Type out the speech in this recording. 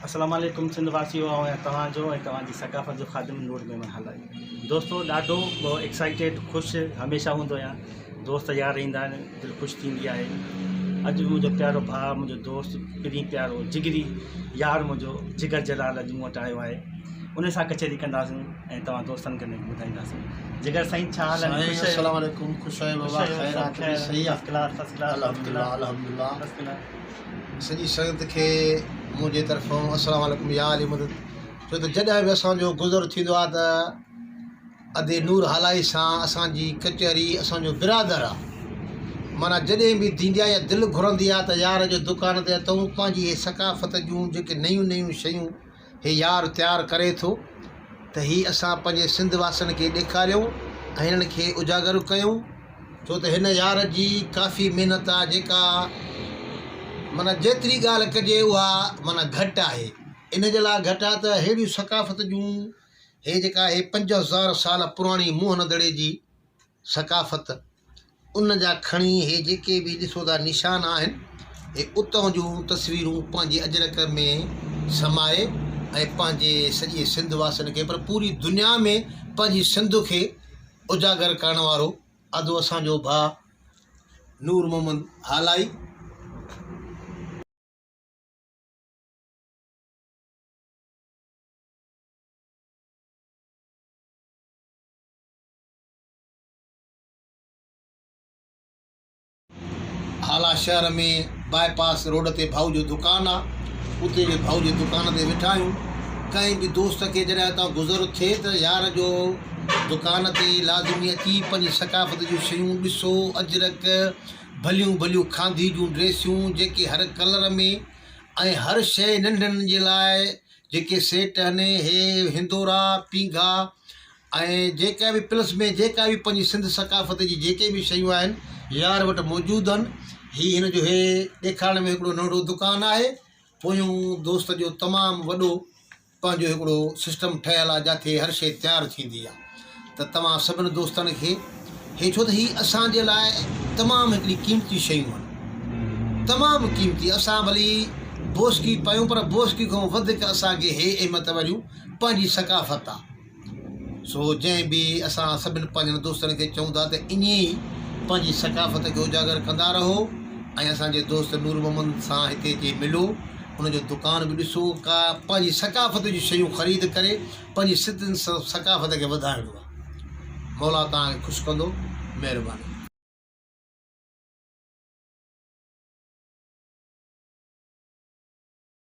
السلام عليڪم سنڌ واسيو آئون آهيان توهان جو ۽ توهان جي ثقافت جو خادم نور ميمڻ هالائي دوستو ڏاڍو ايڪسائيٽيڊ خوش هميشه هوندو آهيان دوست يار ايندا آهن دل خوش ٿيندي آهي اڄ منهنجو پيارو ڀاء منهنجو دوست پرين پيارو جگري يار منهنجو جگر جلال اڄ مون وٽ آيو آهي ان سان ڪچهري ڪنداسون ۽ توهان دوستن کي ٻڌائينداسون جگر سائين ڇا حال آهن خوش السلام عليڪم خوش آهيو بابا خير آ طبيعت صحيح آ فرسٽ ڪلاس فرسٽ ڪلاس الحمدلله الحمدلله فرسٽ ڪلاس سڄي سنگت کي منهنجي طرفون السلام عليڪم يا علي مدد ڇو ته جڏهن به اسان جو گذر ٿيندو آهي ته ادي نور هالائي سان اسان جي ڪچهري اسان جو برادر آهي معنيٰ جڏهن به ٿيندي آهي يا دل گهرندي آهي ته يار جو دڪان تي اٿئون پنهنجي هي ثقافت جون جيڪي نيون نيون شيون هي يار تيار ڪري ٿو ته هي اسان پنهنجي سنڌ واسين کي ڏيکاريون ۽ هنن کي اجاگر ڪيون ڇو ته هن يار جي ڪافي محنت آ جيڪا معنيٰ جيتري ڳالهه ڪجي اها معنيٰ گهٽ آهي ان جي لاء گهٽ آ ته ههڙيون ثقافت جون هي جيڪا هي 5000 سال پراڻي موهن دڙي جي ثقافت ان جا کڻي هي جيڪي به ڏسو ٿا نشان آهن هي اتان جون تصويرون پنهنجي اجرڪ ۾ سمائي ۽ پنهنجي سڄي سنڌ واسين کي پر پوري دنيا ۾ پنهنجي سنڌ کي اجاگر ڪرڻ وارو ادو اسان جو ڀاء نور محمد هالائي. هالا شهر ۾ باء پاس روڊ تي ڀائو جو دڪان آ اتي به ڀائو جي دڪان تي ويٺا آهيون ڪنهن به دوست کي جڏهن اتان گذر ٿئي ته يار جو دڪان تي لازمي اچي پنهنجي ثقافت جون شيون ڏسو اجرڪ ڀليون ڀليون کانڌي جون ڊريسيون جيڪي هر ڪلر ۾ ۽ هر شيء ننڍن جي لاء جيڪي سيٽ آهن هي هندورا پينگها ۽ جيڪا به پلس ۾ جيڪا به پنهنجي سنڌ ثقافت جي جيڪي به شيون آهن يار وٽ موجود آهن هي هن جو هي ڏيکارڻ ۾ هڪڙو ننڍڙو دڪان آهي پويون دوست جو تمام وڏو پنهنجو هڪڙو سسٽم ٺهيل آهي جاٿي هر شيء تيار ٿيندي آهي ته توهان سڀن دوستن کي هي ڇو ته هي اسان جي لاء تمام هڪڙي قيمتي شيون آهن تمام قيمتي اسان ڀلي بوسڪي پايون پر بوسڪي کان وڌيڪ اسان کي هي اهميت واريون پنهنجي ثقافت آهي سو جنهن به اسان سڀن پنهنجن دوستن کي چئون ٿا ته ائين ئي پنهنجي ثقافت کي اجاگر ڪندا رهو ۽ اسان جي دوست نور محمد سان هتي اچي ملو ان جو دڪان به ڏسو ڪا پنهنجي ثقافت جون شيون خريد ڪري پنهنجي سنڌ ثقافت کي وڌائڻو آهي مولا توهان کي خوش ڪندو مهرباني.